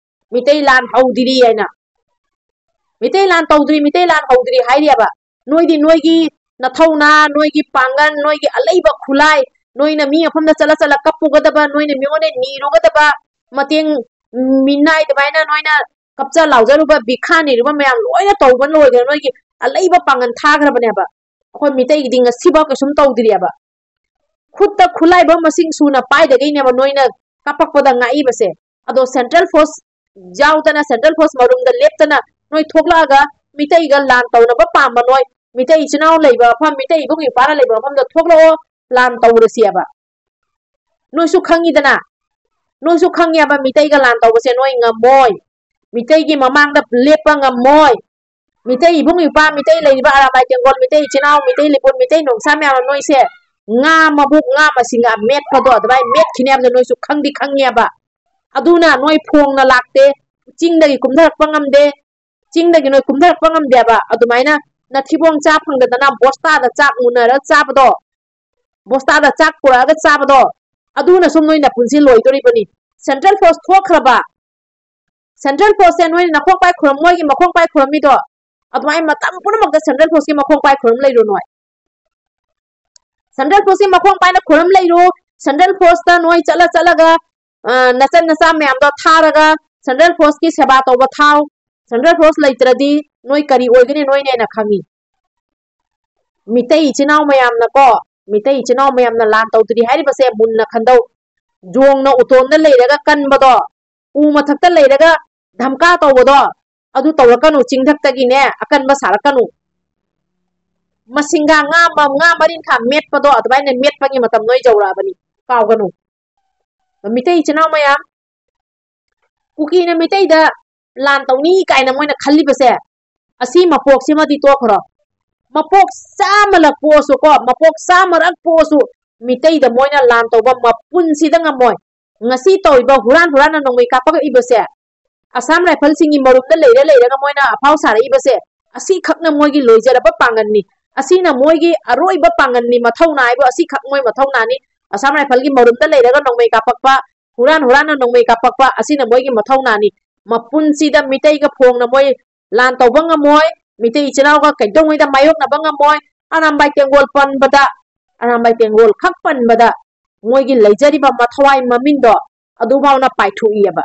ꯃꯤꯇꯩ ꯂꯥꯟ ꯍꯧꯗ꯭ꯔꯤ" ꯍꯥꯏꯅ꯫ ꯃꯤꯇꯩ ꯂꯥꯟ ꯇꯧꯗ꯭ꯔꯤ, ꯃꯤꯇꯩ ꯂꯥꯟ ꯍꯧꯗ꯭ꯔꯤ ꯍꯥꯏꯔꯤꯑꯕ꯫ ꯅꯣꯏꯗꯤ ꯅꯣꯏꯒꯤ ꯅꯊꯧꯅꯥ, ꯅꯣꯏꯒꯤ ꯄꯥꯡꯒꯜ, ꯅꯣꯏꯒꯤ ꯑꯂꯩꯕ ꯈꯨꯠꯂꯥꯏ, ꯅꯣꯏꯅ ꯃꯤ ꯃꯐꯝꯗ ꯆꯠꯂ ꯆꯠꯂ ꯀꯞꯄꯨꯒꯗꯕ, ꯅꯣꯏꯅ ꯃꯤꯉꯣꯟꯗ ꯅꯤꯔꯨꯒꯗꯕ, ꯃꯇꯦꯡ ꯃꯤꯅꯥꯏ ꯑꯗꯨꯃꯥꯏꯅ ꯅꯣꯏꯅ ꯀꯞꯆ ꯂꯥꯎꯖꯔꯨꯕ, ꯚꯤꯈꯥ ꯅꯤꯔꯨꯕ ꯃꯌꯥꯝ ꯂꯣꯏꯅ ꯇꯧꯕ ꯂꯣꯏꯈ꯭ꯔꯦ꯫ ꯅꯣꯏꯒꯤ ꯑꯂꯩꯕ ꯄꯥꯡꯒꯜ ꯊꯥꯈ꯭ꯔꯕꯅꯦꯕ꯫ ꯑꯩꯈꯣꯏ ꯃꯤꯇꯩꯒꯤꯗꯤ ꯉꯁꯤꯐꯥꯎ ꯀꯩꯁꯨꯝ ꯇꯧꯗ꯭ꯔꯤꯑꯕ꯫ ꯈꯨꯠꯇ ꯈꯨꯠꯂꯥꯏꯕ ꯃꯁꯤꯡ ꯁꯨꯅ ꯄꯥꯏꯗꯒꯩꯅꯦꯕ ꯅꯣꯏꯅ ꯀꯥꯞꯄꯛꯄꯗ ꯉꯥꯛꯏꯕꯁꯦ꯫ ꯑꯗꯣ Central Force ꯌꯥꯎꯗꯅ, Central Force ꯃꯔꯨꯝꯗ ꯂꯦꯞꯇꯅ ꯅꯣꯏ ꯊꯣꯛꯂꯛꯑꯒ ꯃꯤꯇꯩꯒ ꯂꯥꯟ ꯇꯧꯅꯕ ꯄꯥꯝꯕ ꯅꯣꯏ, ꯃꯤꯇꯩ ꯏꯆꯤꯟ ꯏꯅꯥꯎ ꯂꯩꯕ ꯃꯐꯝ, ꯃꯤꯇꯩ ꯏꯕꯨꯡ ꯏꯄ꯭ꯋꯥꯅ ꯂꯩꯕ ꯃꯐꯝꯗ ꯊꯣꯛꯂꯛꯑꯣ, ꯂꯥꯟ ꯇꯧꯔꯁꯤꯑꯕ꯫ ꯅꯣꯏꯁꯨ ꯈꯪꯉꯤꯗꯅ, ꯅꯣꯏꯁꯨ ꯈꯪꯉꯦꯕ ꯃꯤꯇꯩꯒ ꯂꯥꯟ ꯇꯧꯕꯁꯦ ꯅꯣꯏ ꯉꯝꯃꯣꯏ, ꯃꯤꯇꯩꯒꯤ ꯃꯃꯥꯡꯗ ꯂꯦꯞꯄ ꯉꯝꯃꯣꯏ꯫ ꯃꯤꯇꯩ ꯏꯕꯨꯡ ꯏꯄ꯭ꯋꯥ, ꯃꯤꯇꯩ ꯂꯩꯔꯤꯕ ꯑꯔꯥꯕꯥꯏ ꯇꯦꯡꯒꯣꯜ, ꯃꯤꯇꯩ ꯏꯆꯤꯟ ꯏꯅꯥꯎ, ꯃꯤꯇꯩ ꯂꯤꯄꯨꯟ, ꯃꯤꯇꯩ ꯅꯣꯡꯁꯥ ꯃꯌꯥꯝ ꯑꯃ ꯅꯣꯏꯁꯦ ꯉꯥ ꯃꯕꯨꯛ, ꯉꯥ ꯃꯁꯤꯡꯒ ꯃꯦꯠꯄꯗꯣ ꯑꯗꯨꯃꯥꯏꯅ ꯃꯦꯠꯈꯤꯅꯦ ꯍꯥꯏꯕꯗꯣ ꯅꯣꯏꯁꯨ ꯈꯪꯗꯤ ꯈꯪꯉꯦꯕ꯫ ꯑꯗꯨꯅ ꯅꯣꯏ ꯐꯣꯡꯅ ꯂꯥꯛꯇꯦ, ꯆꯤꯡꯗꯒꯤ ꯀꯨꯝꯊꯔꯛꯄ ꯉꯝꯗꯦ, ꯆꯤꯡꯗꯒꯤ ꯅꯣꯏ ꯀꯨꯝꯊꯔꯛꯄ ꯉꯝꯗꯦꯕ꯫ ꯑꯗꯨꯃꯥꯏꯅ ꯅꯊꯤꯕꯣꯡ ꯆꯥ ꯐꯪꯗꯗꯅ ꯕꯣꯁꯇꯥꯗ ꯆꯥꯛ ꯃꯨꯟꯅꯔ ꯆꯥꯕꯗꯣ, ꯕꯣꯁꯇꯥꯗ ꯆꯥꯛ ꯄꯨꯔꯛꯑꯒ ꯆꯥꯕꯗꯣ, ꯑꯗꯨꯅ ꯁꯨꯝ ꯅꯣꯏ ꯅꯄꯨꯟꯁꯤ ꯂꯣꯏꯗꯣꯔꯤꯕꯅꯤ꯫ Central Force ꯊꯣꯛꯈ꯭ꯔꯕ, Central Force ꯁꯦ ꯅꯣꯏꯅ ꯅꯈꯣꯡ ꯄꯥꯏ ꯈꯨꯔꯝ-, ꯃꯣꯏꯒꯤ ꯃꯈꯣꯡ ꯄꯥꯏ ꯈꯨꯔꯝꯃꯤꯗꯣ, ꯑꯗꯨꯃꯥꯏꯅ ꯃꯇꯝ ꯄꯨꯝꯅꯃꯛꯇ Central Force ꯀꯤ ꯃꯈꯣꯡ ꯄꯥꯏ ꯈꯨꯔꯝ ꯂꯩꯔꯨ ꯅꯣꯏ꯫ Central Force ꯀꯤ ꯃꯈꯣꯡ ꯄꯥꯏꯅ ꯈꯨꯔꯝ ꯂꯩꯔꯨ꯫ Central Force ꯇ ꯅꯣꯏ ꯆꯠꯂ ꯆꯠꯂꯒ, ꯑ, ꯅꯆꯟ ꯅꯆꯥ ꯃꯌꯥꯝꯗꯣ ꯊꯥꯔꯒ Central Force ꯀꯤ ꯁꯦꯕꯥ ꯇꯧꯕ ꯊꯥꯎ꯫ Central Force ꯂꯩꯇ꯭ꯔꯗꯤ ꯅꯣꯏ ꯀꯔꯤ ꯑꯣꯏꯒꯅꯤ ꯅꯣꯏꯅ ꯍꯦꯟꯅ ꯈꯪꯉꯤ꯫ ꯃꯤꯇꯩ ꯏꯆꯤꯟ ꯏꯅꯥꯎ ꯃꯌꯥꯝꯅꯀꯣ, ꯃꯤꯇꯩ ꯏꯆꯤꯟ ꯏꯅꯥꯎ ꯃꯌꯥꯝꯅ ꯂꯥꯟ ꯇꯧꯗ꯭ꯔꯤ ꯍꯥꯏꯔꯤꯕꯁꯦ ꯃꯨꯟꯅ ꯈꯟꯗꯧ꯫ ꯌꯣꯡꯅ ꯎꯇꯣꯟꯗ ꯂꯩꯔꯒ ꯀꯟꯕꯗꯣ, ꯎ ꯃꯊꯛꯇ ꯂꯩꯔꯒ ꯙꯝꯀꯥ ꯇꯧꯕꯗꯣ, ꯑꯗꯨ ꯇꯧꯔꯛꯀꯅꯨ, ꯆꯤꯡꯊꯛꯇꯒꯤꯅꯦ ꯑꯀꯟꯕ ꯁꯥꯔꯛꯀꯅꯨ꯫ ꯃꯁꯤꯡꯒ ꯉꯥ ꯃ-, ꯉꯥ ꯃꯔꯤꯟꯈꯥ ꯃꯦꯠꯄꯗꯣ ꯑꯗꯨꯃꯥꯏꯅ ꯃꯦꯠꯄꯒꯤ ꯃꯇꯝ ꯅꯣꯏ ꯌꯧꯔꯛꯑꯕꯅꯤ, ꯀꯥꯎꯒꯅꯨ꯫ ꯃꯤꯇꯩ ꯏꯆꯤꯟ ꯏꯅꯥꯎ ꯃꯌꯥꯝ, ꯀꯨꯀꯤꯅ ꯃꯤꯇꯩꯗ ꯂꯥꯟ ꯇꯧꯅꯤ ꯀꯥꯏꯅ ꯃꯣꯏꯅ ꯈꯜꯂꯤꯕꯁꯦ, ꯑꯁꯤ ꯃꯄꯣꯛꯁꯤꯃꯗꯤ ꯇꯣꯛꯈ꯭ꯔꯣ꯫ ꯃꯄꯣꯛ ꯆꯥꯝꯃꯂꯛ ꯄꯣꯛꯑꯁꯨ ꯀꯣ, ꯃꯄꯣꯛ ꯆꯥꯝꯃꯔꯛ ꯄꯣꯛꯑꯁꯨ ꯃꯤꯇꯩꯗ ꯃꯣꯏꯅ ꯂꯥꯟ ꯇꯧꯕ ꯃꯄꯨꯟꯁꯤꯗ ꯉꯝꯃꯣꯏ꯫ ꯉꯁꯤ ꯇꯧꯔꯤꯕ ꯍꯨꯔꯥꯟ ꯍꯨꯔꯥꯟꯅ ꯅꯣꯡꯃꯩ ꯀꯥꯞꯄꯛꯏꯕꯁꯦ, ꯑꯁꯥꯝ ꯔꯥꯏꯐꯜꯁꯤꯡꯒꯤ ꯃꯔꯨꯞꯇ ꯂꯩꯔ ꯂꯩꯔꯒ ꯃꯣꯏꯅ ꯑꯐꯥꯎ ꯁꯥꯔꯛꯏꯕꯁꯦ, ꯑꯁꯤꯈꯛꯅ ꯃꯣꯏꯒꯤ ꯂꯣꯏꯖꯔꯕ ꯄꯥꯡꯒꯜꯅꯤ꯫ ꯑꯁꯤꯅ ꯃꯣꯏꯒꯤ ꯑꯔꯣꯏꯕ ꯄꯥꯡꯒꯜꯅꯤ, ꯃꯊꯧꯅꯥ ꯍꯥꯏꯕꯨ ꯑꯁꯤꯈꯛ ꯃꯣꯏ ꯃꯊꯧꯅꯥꯅꯤ꯫ ꯑꯁꯥꯝ ꯔꯥꯏꯐꯜꯒꯤ ꯃꯔꯨꯞꯇ ꯂꯩꯔꯒ ꯅꯣꯡꯃꯩ ꯀꯥꯞꯄꯛꯄ, ꯍꯨꯔꯥꯟ ꯍꯨꯔꯥꯟꯅ ꯅꯣꯡꯃꯩ ꯀꯥꯞꯄꯛꯄ, ꯑꯁꯤꯅ ꯃꯣꯏꯒꯤ ꯃꯊꯧꯅꯥꯅꯤ꯫ ꯃꯄꯨꯟꯁꯤꯗ ꯃꯤꯇꯩꯒ ꯐꯣꯡꯅ ꯃꯣꯏ ꯂꯥꯟ ꯇꯧꯕ ꯉꯝꯃꯣꯏ, ꯃꯤꯇꯩ ꯏꯆꯤꯟ ꯏꯅꯥꯎꯒ ꯀꯩꯗꯧꯉꯩꯗ ꯃꯥꯌꯣꯛꯅꯕ ꯉꯝꯃꯣꯏ꯫ ꯑꯔꯥꯝꯕꯥꯏ ꯇꯦꯡꯒꯣꯜ ꯄꯟꯕꯗ, ꯑꯔꯥꯝꯕꯥꯏ ꯇꯦꯡꯒꯣꯜ ꯈꯛ ꯄꯟꯕꯗ ꯃꯣꯏꯒꯤ ꯂꯩꯖꯔꯤꯕ ꯃꯊꯋꯥꯏ ꯃꯃꯤꯟꯗꯣ ꯑꯗꯨꯐꯥꯎꯅ ꯄꯥꯏꯊꯣꯛꯏꯑꯕ꯫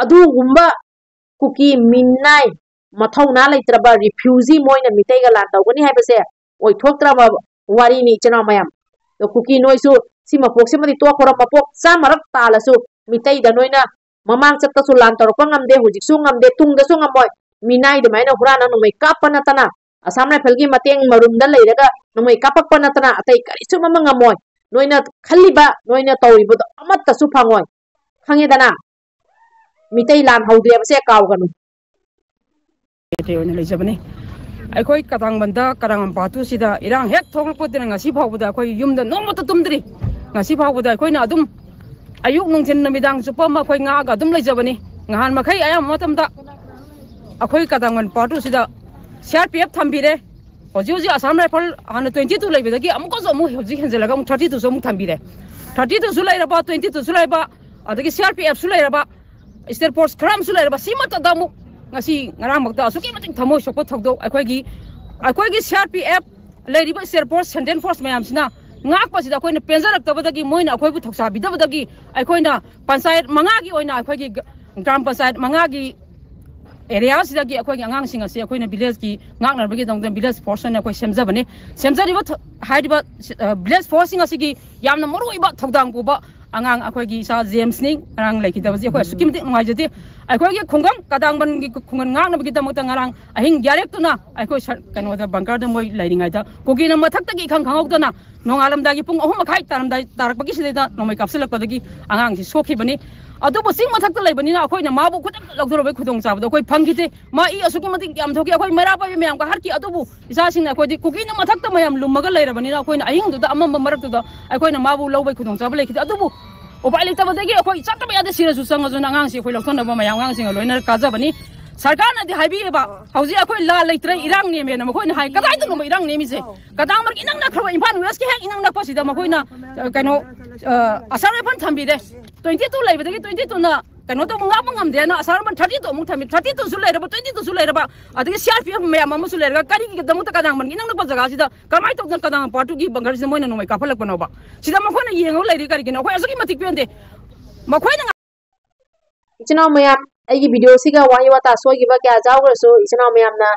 ꯑꯗꯨꯒꯨꯝꯕ ꯀꯨꯀꯤ ꯃꯤꯅꯥꯏ, ꯃꯊꯧꯅꯥ ꯂꯩꯇ꯭ꯔꯕ ꯔꯤꯐ꯭ꯌꯨꯖꯤ ꯃꯣꯏꯅ ꯃꯤꯇꯩꯒ ꯂꯥꯟ ꯇꯧꯒꯅꯤ ꯍꯥꯏꯕꯁꯦ ꯑꯣꯏꯊꯣꯛꯇ꯭ꯔꯕ ꯋꯥꯔꯤꯅꯤ, ꯏꯆꯤꯟ ꯏꯅꯥꯎ ꯃꯌꯥꯝ꯫ ꯑꯗꯣ ꯀꯨꯀꯤ ꯅꯣꯏꯁꯨ ꯁꯤ ꯃꯄꯣꯛꯁꯤꯃꯗꯤ ꯇꯣꯛꯈ꯭ꯔꯣ, ꯃꯄꯣꯛ ꯆꯥꯝꯃꯔꯛ ꯇꯥꯜꯂꯁꯨ ꯃꯤꯇꯩꯗ ꯅꯣꯏꯅ ꯃꯃꯥꯡ ꯆꯠꯇꯁꯨ ꯂꯥꯟ ꯇꯧꯔꯛꯄ ꯉꯝꯗꯦ, ꯍꯧꯖꯤꯛꯁꯨ ꯉꯝꯗꯦ, ꯇꯨꯡꯗꯁꯨ ꯉꯝꯃꯣꯏ꯫ ꯃꯤꯅꯥꯏ ꯑꯗꯨꯃꯥꯏꯅ ꯍꯨꯔꯥꯟꯅ ꯅꯣꯡꯃꯩ ꯀꯥꯞꯄ ꯅꯠꯇꯅ, ꯑꯁꯥꯝ ꯔꯥꯏꯐꯜꯒꯤ ꯃꯇꯦꯡ ꯃꯔꯨꯝꯗ ꯂꯩꯔꯒ ꯅꯣꯡꯃꯩ ꯀꯥꯞꯄꯛꯄ ꯅꯠꯇꯅ ꯑꯇꯩ ꯀꯔꯤꯁꯨ ꯑꯃ ꯉꯝꯃꯣꯏ꯫ ꯅꯣꯏꯅ ꯈꯜꯂꯤꯕ, ꯅꯣꯏꯅ ꯇꯧꯔꯤꯕꯗꯣ ꯑꯃꯠꯇꯁꯨ ꯐꯪꯉꯣꯏ꯫ ꯈꯪꯉꯦꯗꯅ? ꯃꯤꯇꯩ ꯂꯥꯟ ꯍꯧꯗ꯭ꯔꯦꯕꯁꯦ ꯀꯥꯎꯒꯅꯨ꯫ ꯑꯣꯏꯅ ꯂꯩꯖꯕꯅꯤ꯫ ꯑꯩꯈꯣꯏ ꯀꯇꯥꯡꯕꯟꯗ ꯀꯔꯥꯡ ꯄꯥꯠꯇꯨꯁꯤꯗ ꯏꯔꯥꯡ ꯍꯦꯛ ꯊꯣꯛꯂꯛꯄꯗꯅ ꯉꯁꯤ ꯐꯥꯎꯕꯗ ꯑꯩꯈꯣꯏ ꯌꯨꯝꯗ ꯅꯣꯡꯃꯇ ꯇꯨꯝꯗ꯭ꯔꯤ꯫ ꯉꯁꯤ ꯐꯥꯎꯕꯗ ꯑꯩꯈꯣꯏꯅ ꯑꯗꯨꯝ ꯑꯌꯨꯛ, ꯅꯨꯡꯊꯤꯟ, ꯅꯨꯃꯤꯗꯥꯡ ꯆꯨꯞꯄ ꯑꯃ ꯑꯩꯈꯣꯏ ꯉꯥꯛꯑꯒ ꯑꯗꯨꯝ ꯂꯩꯖꯕꯅꯤ꯫ ꯅꯍꯥꯟ ꯃꯈꯩ ꯑꯌꯥꯝꯕ ꯃꯇꯝꯗ ꯑꯩꯈꯣꯏ ꯀꯇꯥꯡꯕꯟ ꯄꯥꯠꯇꯨꯁꯤꯗ ꯁꯤ ꯑꯥꯔ ꯄꯤ ꯑꯦꯐ ꯊꯝꯕꯤꯔꯦ꯫ ꯍꯧꯖꯤꯛ ꯍꯧꯖꯤꯛ ꯑꯁꯥꯝ ꯔꯥꯏꯐꯜ ꯍꯥꯟꯅ ꯇ꯭ꯋꯦꯟꯇꯤ ꯇꯨ ꯂꯩꯕꯗꯒꯤ ꯑꯃꯨꯛꯀꯁꯨ ꯑꯃꯨꯛ ꯍꯧꯖꯤꯛ ꯍꯦꯟꯖꯜꯂꯒ ꯑꯃꯨꯛ ꯊꯥꯔꯇꯤ ꯇꯨꯁꯨ ꯑꯃꯨꯛ ꯊꯝꯕꯤꯔꯦ꯫ ꯊꯥꯔꯇꯤ ꯇꯨꯁꯨ ꯂꯩꯔꯕ, ꯇ꯭ꯋꯦꯟꯇꯤ ꯇꯨꯁꯨ ꯂꯩꯔꯕ, ꯑꯗꯒꯤ ꯁꯤ ꯑꯥꯔ ꯄꯤ ꯑꯦꯐꯁꯨ ꯂꯩꯔꯕ, ꯁ꯭ꯇꯦꯠ ꯐꯣꯔꯁ ꯈꯔ ꯑꯃꯁꯨ ꯂꯩꯔꯕ, ꯁꯤꯃꯠꯇꯗ ꯑꯃꯨꯛ ꯉꯁꯤ ꯉꯔꯥꯡꯃꯛꯇ ꯑꯁꯨꯛꯀꯤ ꯃꯇꯤꯛ ꯊꯃꯣꯏ ꯁꯣꯛꯄ ꯊꯧꯗꯣꯛ꯫ ꯑꯩꯈꯣꯏꯒꯤ, ꯑꯩꯈꯣꯏꯒꯤ ꯁꯤ ꯑꯥꯔ ꯄꯤ ꯑꯦꯐ ꯂꯩꯔꯤꯕ ꯁ꯭ꯇꯦꯠ ꯐꯣꯔꯁ, ꯁꯦꯟꯇ꯭ꯔꯦꯜ ꯐꯣꯔꯁ ꯃꯌꯥꯝꯁꯤꯅ ꯉꯥꯛꯄꯁꯤꯗ ꯑꯩꯈꯣꯏꯅ ꯄꯦꯟꯖꯔꯛꯇꯕꯗꯒꯤ, ꯃꯣꯏꯅ ꯑꯩꯈꯣꯏꯕꯨ ꯊꯧꯁꯥꯕꯤꯗꯕꯗꯒꯤ ꯑꯩꯈꯣꯏꯅ ꯄꯟꯆꯥꯌꯠ ꯃꯉꯥꯒꯤ ꯑꯣꯏꯅ, ꯑꯩꯈꯣꯏꯒꯤ ꯒ꯭ꯔꯥꯝ ꯄꯟꯆꯥꯌꯠ ꯃꯉꯥꯒꯤ ꯑꯦꯔꯤꯌꯥꯁꯤꯗꯒꯤ ꯑꯩꯈꯣꯏꯒꯤ ꯑꯉꯥꯡꯁꯤꯡ ꯑꯁꯤ ꯑꯩꯈꯣꯏꯅ ꯚꯤꯂꯦꯖꯀꯤ ꯉꯥꯛꯅꯕꯒꯤꯗꯃꯛꯇ ꯚꯤꯂꯦꯖ ꯐꯣꯔꯁ ꯑꯣꯏꯅ ꯑꯩꯈꯣꯏ ꯁꯦꯝꯖꯕꯅꯤ꯫ ꯁꯦꯝꯖꯔꯤꯕ ꯊ-, ꯍꯥꯏꯔꯤꯕ, ꯑ, ꯚꯤꯂꯦꯖ ꯐꯣꯔꯁꯁꯤꯡ ꯑꯁꯤꯒꯤ ꯌꯥꯝꯅ ꯃꯔꯨꯑꯣꯏꯕ ꯊꯧꯗꯥꯡ ꯄꯨꯕ ꯑꯉꯥꯡ ꯑꯩꯈꯣꯏꯒꯤ ꯏꯆꯥ ꯖꯦꯝꯁꯅꯤ ꯉꯔꯥꯡ ꯂꯩꯈꯤꯗꯕꯁꯦ ꯑꯩꯈꯣꯏ ꯑꯁꯨꯛꯀꯤ ꯃꯇꯤꯛ ꯅꯨꯡꯉꯥꯏꯖꯗꯦ꯫ ꯑꯩꯈꯣꯏꯒꯤ ꯈꯨꯡꯒꯪ ꯀꯗꯥꯡꯕꯟꯒꯤ ꯈꯨꯡꯒꯪ ꯉꯥꯛꯅꯕꯒꯤꯗꯃꯛꯇ ꯉꯔꯥꯡ ꯑꯍꯤꯡ ꯌꯥꯔꯦꯛꯇꯨꯅ ꯑꯩꯈꯣꯏ ꯁꯔ-, ꯀꯩꯅꯣꯗ ꯕꯪꯀꯔꯗ ꯃꯣꯏ ꯂꯩꯔꯤꯉꯩꯗ ꯀꯨꯀꯤꯅ ꯃꯊꯛꯇꯒꯤ ꯏꯈꯪ ꯈꯪꯍꯧꯗꯅ ꯅꯣꯡꯉꯥꯜꯂꯝꯗꯥꯏꯒꯤ ꯄꯨꯡ ꯑꯍꯨꯝ ꯃꯈꯥꯏ ꯇꯥꯔꯝꯗꯥꯏ ꯇꯥꯔꯛꯄꯒꯤ ꯁꯤꯗꯩꯗ ꯅꯣꯡꯃꯩ ꯀꯥꯞꯁꯤꯜꯂꯛꯄꯗꯒꯤ ꯑꯉꯥꯡꯁꯤ ꯁꯣꯛꯈꯤꯕꯅꯤ꯫ ꯑꯗꯨꯕꯨ ꯆꯤꯡ ꯃꯊꯛꯇ ꯂꯩꯕꯅꯤꯅ ꯑꯩꯈꯣꯏꯅ ꯃꯥꯕꯨ ꯈꯨꯗꯛꯇ ꯂꯧꯊꯣꯔꯛꯄꯒꯤ ꯈꯨꯗꯣꯡꯆꯥꯕꯗꯣ ꯑꯩꯈꯣꯏ ꯐꯪꯈꯤꯗꯦ꯫ ꯃꯥ ꯏ ꯑꯁꯨꯛꯀꯤ ꯃꯇꯤꯛ ꯌꯥꯝ ꯊꯣꯛꯈꯤ꯫ ꯑꯩꯈꯣꯏ ꯃꯩꯔꯥ ꯄꯥꯏꯕꯤ ꯃꯌꯥꯝꯒ ꯍꯥꯠꯈꯤ꯫ ꯑꯗꯨꯕꯨ ꯏꯆꯥꯁꯤꯡꯅ ꯑꯩꯈꯣꯏꯗꯤ ꯀꯨꯀꯤꯅ ꯃꯊꯛꯇ ꯃꯌꯥꯝ ꯂꯨꯝꯃꯒ ꯂꯩꯔꯕꯅꯤꯅ ꯑꯩꯈꯣꯏꯅ ꯑꯍꯤꯡꯗꯨꯗ ꯑꯃꯝꯕ ꯃꯔꯛꯇꯨꯗ ꯑꯩꯈꯣꯏꯅ ꯃꯥꯕꯨ ꯂꯧꯕꯒꯤ ꯈꯨꯗꯣꯡꯆꯥꯕ ꯂꯩꯈꯤꯗꯦ꯫ ꯑꯗꯨꯕꯨ ꯎꯄꯥꯏ ꯂꯩꯇꯕꯗꯒꯤ ꯑꯩꯈꯣꯏ ꯆꯠꯇꯕ ꯌꯥꯗꯦ, ꯁꯤꯔꯁꯨ ꯆꯪꯉꯁꯨꯅ ꯑꯉꯥꯡꯁꯤ ꯑꯩꯈꯣꯏ ꯂꯧꯊꯣꯛꯅꯕ ꯃꯌꯥꯝ ꯑꯉꯥꯡꯁꯤꯡꯒ ꯂꯣꯏꯅ ꯀꯥꯖꯕꯅꯤ꯫ ꯁꯔꯀꯥꯔꯅꯗꯤ ꯍꯥꯏꯕꯤꯌꯦꯕ, "ꯍꯧꯖꯤꯛ ꯑꯩꯈꯣꯏ ꯂꯥꯟ ꯂꯩꯇ꯭ꯔꯦ, ꯏꯔꯥꯡ ꯅꯦꯝꯃꯦꯅ" ꯃꯈꯣꯏꯅ ꯍꯥꯏ꯫ ꯀꯗꯥꯏꯗꯅꯣꯕ ꯏꯔꯥꯡ ꯅꯦꯝꯃꯤꯁꯦ? ꯀꯗꯥꯡꯃꯛ ꯏꯅꯛ ꯅꯛꯈ꯭ꯔꯕ ꯏꯝꯐꯥꯜ ꯋꯦꯁꯀꯤ ꯍꯦꯛ ꯏꯅꯛ ꯅꯛꯄꯁꯤꯗ ꯃꯈꯣꯏꯅ, ꯑ, ꯀꯩꯅꯣ, ꯑ, ꯑꯁꯥꯝ ꯔꯥꯏꯐꯜ ꯊꯝꯕꯤꯔꯦ꯫ ꯇ꯭ꯋꯦꯟꯇꯤ ꯇꯨ ꯂꯩꯕꯗꯒꯤ ꯇ꯭ꯋꯦꯟꯇꯤ ꯇꯨꯅ ꯀꯩꯅꯣ ꯇꯧꯕ ꯉꯥꯛꯄ ꯉꯝꯗꯦꯅ ꯑꯁꯥꯝ ꯔꯥꯏꯐꯜ ꯊꯥꯔꯇꯤ ꯇꯨ ꯑꯃꯨꯛ ꯊꯝꯃꯤ꯫ ꯊꯥꯔꯇꯤ ꯇꯨꯁꯨ ꯂꯩꯔꯕ, ꯇ꯭ꯋꯦꯟꯇꯤ ꯇꯨꯁꯨ ꯂꯩꯔꯕ, ꯑꯗꯒꯤ ꯁꯤ ꯑꯥꯔ ꯄꯤ ꯑꯦꯐ ꯃꯌꯥꯝ ꯑꯃꯁꯨ ꯂꯩꯔꯒ ꯀꯔꯤꯒꯤꯗꯃꯛꯇ ꯀꯗꯥꯡꯃꯛ ꯏꯅꯛ ꯅꯛꯄ ꯖꯒꯥꯁꯤꯗ ꯀꯃꯥꯏꯅ ꯇꯧꯗꯅ ꯀꯗꯥꯡ ꯄꯥꯔꯠ ꯇꯨꯒꯤ ꯕꯪꯀꯔꯁꯤꯗ ꯃꯣꯏꯅ ꯅꯣꯡꯃꯩ ꯀꯥꯞꯍꯜꯂꯛꯄꯅꯣꯕ? ꯁꯤꯗ ꯃꯈꯣꯏꯅ ꯌꯦꯡꯉꯒ ꯂꯩꯔꯤ ꯀꯔꯤꯒꯤꯅꯣ? ꯑꯩꯈꯣꯏ ꯑꯁꯨꯛꯀꯤ ꯃꯇꯤꯛ ꯄꯦꯟꯗꯦ꯫ ꯃꯈꯣꯏꯅ ꯏꯆꯤꯟ ꯏꯅꯥꯎ ꯃꯌꯥꯝ, ꯑꯩꯒꯤ ꯚꯤꯗꯤꯑꯣꯁꯤꯒ ꯋꯥꯍꯩ ꯋꯥꯇꯥ ꯁꯣꯏꯈꯤꯕ ꯀꯌꯥ ꯌꯥꯎꯈ꯭ꯔꯁꯨ ꯏꯆꯤꯟ ꯏꯅꯥꯎ ꯃꯌꯥꯝꯅ,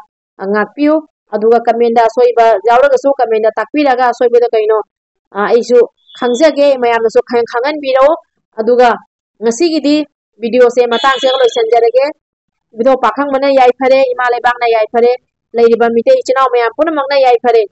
ꯑ, ꯉꯥꯛꯄꯤꯌꯨ꯫ ꯑꯗꯨꯒ ꯀꯃꯦꯟꯗ ꯑꯁꯣꯏꯕ ꯌꯥꯎꯔꯒꯁꯨ ꯀꯃꯦꯟꯗ ꯇꯥꯛꯄꯤꯔꯒ ꯑꯁꯣꯏꯕꯗꯣ ꯀꯩꯅꯣ, ꯑ, ꯑꯩꯁꯨ ꯈꯪꯖꯒꯦ, ꯃꯌꯥꯝꯅꯁꯨ ꯈꯪ-, ꯈꯪꯍꯟꯕꯤꯔꯛꯑꯣ꯫ ꯑꯗꯨꯒ ꯉꯁꯤꯒꯤꯗꯤ ꯚꯤꯗꯤꯑꯣꯁꯦ ꯃꯇꯥꯡꯁꯤꯗ ꯂꯣꯏꯁꯤꯟꯖꯔꯒꯦ꯫ ꯏꯕꯨꯙꯧ ꯄꯥꯈꯪꯕꯅ ꯌꯥꯏꯐꯔꯦ, ꯏꯃꯥ ꯂꯩꯕꯥꯛꯅ ꯌꯥꯏꯐꯔꯦ, ꯂꯩꯔꯤꯕ ꯃꯤꯇꯩ ꯏꯆꯤꯟ ꯏꯅꯥꯎ ꯃꯌꯥꯝ ꯄꯨꯝꯅꯃꯛꯅ ꯌꯥꯏꯐꯔꯦ꯫